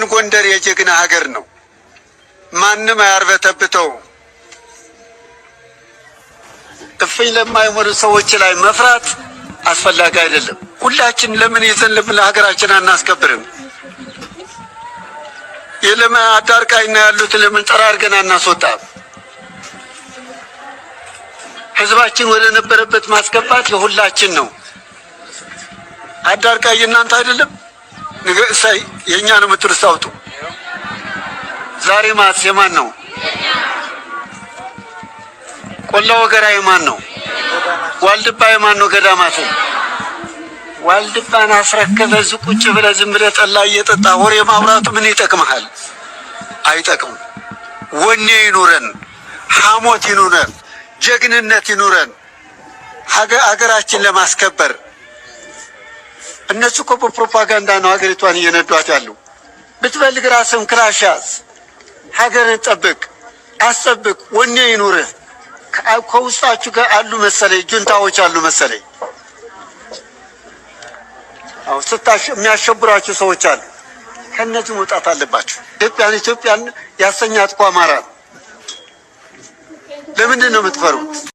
ሰሜን ጎንደር የጀግና ሀገር ነው። ማንም አያርበተብተው። እፍኝ ለማይሞሉ ሰዎች ላይ መፍራት አስፈላጊ አይደለም። ሁላችን ለምን ይዘን ለምን ሀገራችን አናስከብርም? የለማ አዳርቃይና ያሉትን ለምን ጠራርገን አናስወጣም? ህዝባችን ወደ ነበረበት ማስገባት የሁላችን ነው። አዳርቃይ እናንተ አይደለም? እሰይ የእኛ ነው የምትሉት አውጡ። ዛሬ ማስ የማን ነው? ቆላ ወገራ የማን ነው? ዋልድባ የማን ነው? ገዳማትን ዋልድባን አስረከበ። እዚህ ቁጭ ብለህ ዝም ብለህ ጠላ እየጠጣ ወሬ ማውራቱ ምን ይጠቅምሃል? አይጠቅምም። ወኔ ይኑረን፣ ሐሞት ይኑረን፣ ጀግንነት ይኑረን ሀገራችን ለማስከበር። እነሱ እኮ በፕሮፓጋንዳ ነው ሀገሪቷን እየነዷት ያሉ። ብትፈልግ ራስህም ክላሽ ያዝ፣ ሀገርን ጠብቅ፣ አስጠብቅ፣ ወኔ ይኑርህ። ከውስጣችሁ ጋር አሉ መሰለኝ ጁንታዎች አሉ መሰለኝ። አዎ ስታሽ የሚያሸብራችሁ ሰዎች አሉ። ከእነዚህ መውጣት አለባችሁ። ኢትዮጵያን ኢትዮጵያን ያሰኛት እኮ አማራ ነው። ለምንድን ነው የምትፈሩት?